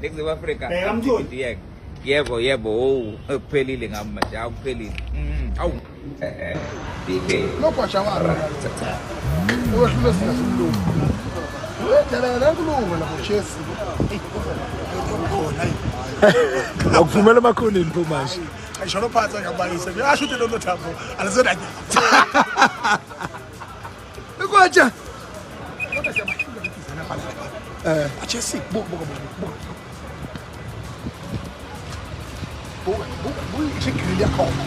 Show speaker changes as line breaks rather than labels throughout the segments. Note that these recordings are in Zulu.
Ningizimu Afrika.
Bheka Mtholi.
Yebo. Yebo yebo, oh kuphelile ngami manje, awuphelile. Awu. BK.
Nogwaja wami. Owehlule singasimlungu. Dlala la nkulumo lapho Chelsea.
Akuvumela emakhoneni pho manje.
Ayisholo phansi angabayise. Asho ukuthi lolo thambo alizona.
Igwaja.
Kodwa siyabahlula ukuthi izana phala lapha. Chelsea buka buka buka buka. Buka buka buka i-grill yakhona.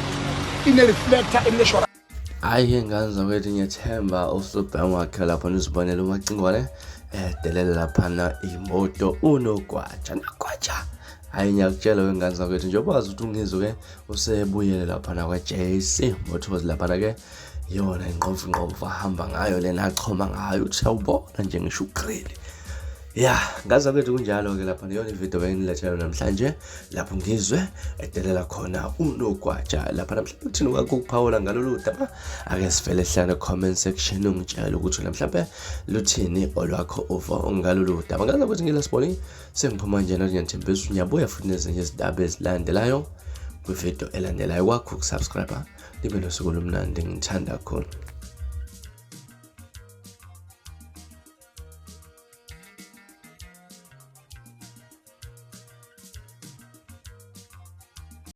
Ine reflector ine
Hhayi-ke ngane zakwethu ngiyethemba usubhengu wakhe lapha nizibonele umacingwane edelela laphana imoto unogwaja nogwaja. Hhayi ngiyakutshela wengane zakwethu njengoba wazi ukuthi ungizwe-ke usebuyele laphana kwa-JC Motors laphana-ke yona inqomfu nqomfu ahamba ngayo lena achoma ngayo uthi awubona nje ngisho ugrili. Ya, ngaza kwethu kunjalo-ke lapha niyona ividiyo benginilethela yona namhlanje lapho ngizwe edelela khona unogwaja lapha namhlanje uthini kwakho ukuphawula ngalolu daba ake sivele hlane comment section ungitshele ukuthi namhlanje luthini olwakho uvo ngalolu daba ngaza ukuthi ngilasiboni sengiphuma nje nathi ngiyanithembisa ngiyabuya futhi nezinye izindaba ezilandelayo kwividiyo elandelayo kwakho ukusubscribe nibe nosuku olumnandi ngithanda kakhulu.